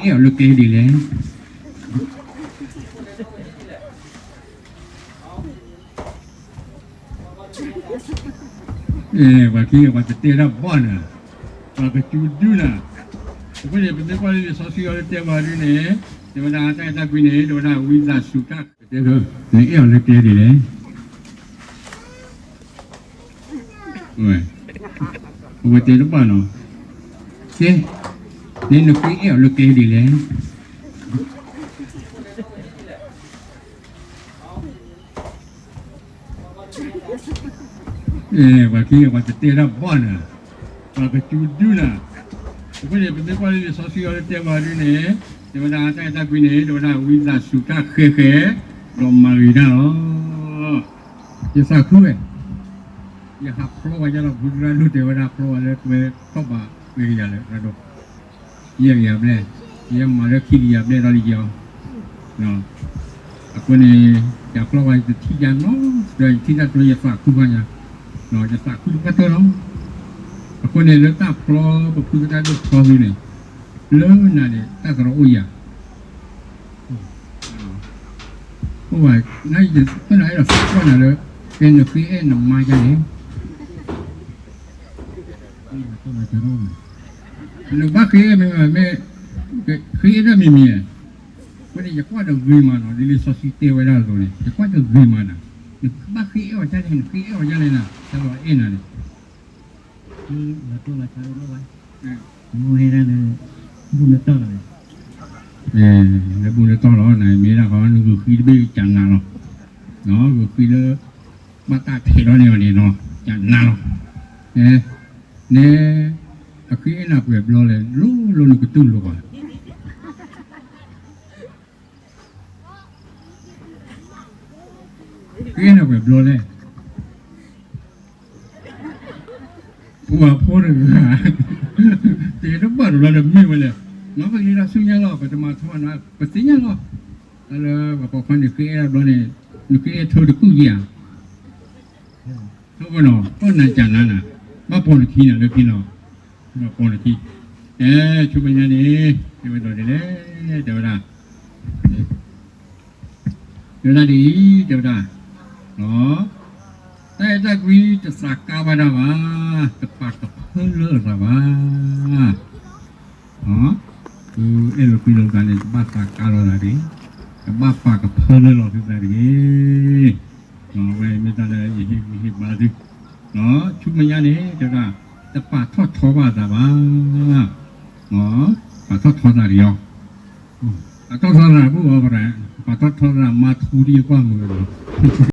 အဲၣ်အီၤလၢကျဲဒ်လဲၣ်. အဲ ပှၤခံဂၤ ပှၤတတဲတၢ်ဘၣ်နၤ, ပှၤကစူၤဒုနၤ. အဃိန့ၣ် ပမ့ၢ်ကွၢ်လၢလံာ်စီဆှံအီၤလၢတဲပှၤဒ်န့ၣ်, တဲဝဲဒၣ်တၢ်အဲၣ်တၢ်ကွံန့ၣ် တဲဝဲဒၣ်ဝံသးစူၤတၢ်ဃဲဃဲ, နအဲၣ်အီၤလၢကျဲဒ်လဲၣ်. အဝဲတဲတဘၣ်နီၤ, ကဲ, နနဃ့အဲၣ်အီၤလၢကျဲဒ်လဲၣ်. အဲ ပှၤခံဂၤ ပှၤတတဲတၢ်ဘၣ်နၤ, ပှၤကစူၤဒုနၤ. အဃိန့ၣ် ပမ့ၢ်ကွၢ်လၢလံာ်စီဆှံအီၤလၢတဲပှၤဒ်န့ၣ်, တဲဝဲဒၣ်တၢ်အဲၣ်တၢ်ကွံန့ၣ် တဲဝဲဒၣ်ဝံသးစူၤတၢ်ဃဲဃဲ, ဒီးမၤဂ့ၤတၢ်လီၤ. ယသးခုဝဲ, ယဟးဖျီဝဲယလီၤ ဖုသရၣ်ဒိၣ်တဲဝဲဒၣ်ဖျီဝဲလၢတွဲထီၣ်ဘးဝဲကယၤလၢသရၣ်ဒိၣ် ယဲၢ်ကယၤဘျဲၣ်, ယဲၢ်မၤလၢခံကယၤဘျဲၣ်ဒီးလံယီၤ. အဃိန့ၣ် ယဖျီဝဲယတထံၣ်ယၤနီတဂၤ ယထံၣ်တၢ်ကျိယသးခုဘၣ်ညါ, ယသးခုတပှၢ်တၢၢ်လီၤ. အဃိန့ၣ် လၢတၢ်ဖျီပဖုသရၣ်ဒိၣ်ဖျီသုန့ၣ်, လၢနၤန့ၣ် တၢ်ကရၢအိၣ်ယၤ အိၣ်ဘၣ်, နယတအဲၣ်ဒိးသံကွၢ်နၤလၢ ကဲနဃ့အဲၣ်နမါယါန့ၣ်, နဘၣ်ဃ့အဲၣ်မ့ၢ်မ့ၢ်, ဃ့အဲၣ်ဒၣ်မံၤမံၤဧါ. အဃိန့ၣ် ယကွၢ်တဂ့ၤမးနီၤ ဒ်လံာ်စီဆှံတဲဝဲဒၣ်အသိးန့ၣ် ယကွၢ်တဂ့ၤမးနၤ, နဘၣ်ဃ့အဲၣ်အီၤယါန့ၣ် နဃ့အဲၣ်အီၤယါလဲၣ်နၤ တၢ်လီၤအဲၣ်နၤန့ၣ် လၢဘူၣ်လၢတီၢ်လီၤ, နမ့ၢ်ဒၣ်ဃီ နဂုာ်ဃံတဘ့ၣ်ကနၤလီၤ, ဂုာ်ဃံလၢ ဘၣ်တၢ်ထဲးထီၣ်န့ၢ်အီၤန့ၣ်နီၤ ကနၤလီၤ. နဲ အဃ့အဲၣ်နၤပှဲၤဘျီလဲၣ် လိၤလိၤနကတူၢ်လိာ်ဘၣ် ဃ့အဲၣ်နၤပှဲၤဘျီလဲၣ်. ပှၤဖိတဂၤ တဲတဘၣ်တဘျီဒီးမ့ၢ်ဝဲလဲၣ်, နီၢ်ပက့ၤဒီးဆူညါလီၤ ပတမၤထီၣ်နၤ ပသ့ၣ်ညါလီၤ. တၢ်လၢပှၤပိာ်ခွါန့ၣ်ဃ့အဲၣ်ဒၣ်ဘျီန့ၣ် နဃ့အဲၣ်ထၢတကူၣ်ယါ ထၢဝဲနီၤ ပၢ်နၤကနၤနၤ ဘၣ်ပိာ်နခံနၤလၢခံလီၤ. ဘၣ်ပိာ်နခံ အဲ ဆူမဲာ်ညါန့ၣ် တဲဝဲဒၣ်ဒ်လဲၣ် တဲဝဲဒၣ် တဲဝဲဒၣ်ဒ်အံၤ တဲဝဲဒၣ် တၢ်အဲၣ်တၢ်ကွံတသးကါဘၣ်တၢ်ဘၣ်, တပာ်ကဖၢလၢအသးဘၣ်. အဲၣ်လိာ်ကွံလိာ်သးန့ၣ် တဘၣ်သးကါလိာ်သးတဂ့ၤ, တဘၣ်ပာ်ကဖၢလၢလီၤသုသးတဂ့ၤ. ဝဲမ့ၢ်တၢ်လၢယဟ့ၣ်ဂံၢ်ဟ့ၣ်ဘါသု, ဆူမဲာ်ညါန့ၣ် တဲဝဲဒၣ် တပာ်ထီၣ်ထီဘၣ်အသးဘၣ်. ပာ်ထီၣ်ထီသးတဂ့ၤအီၤ, ပာ်ထီၣ်ထီသးဘူၣ်အီၤ ပာ်ထီၣ်ထီသးမါထူဒ်ယကွၢ်မုာ်လီၤ.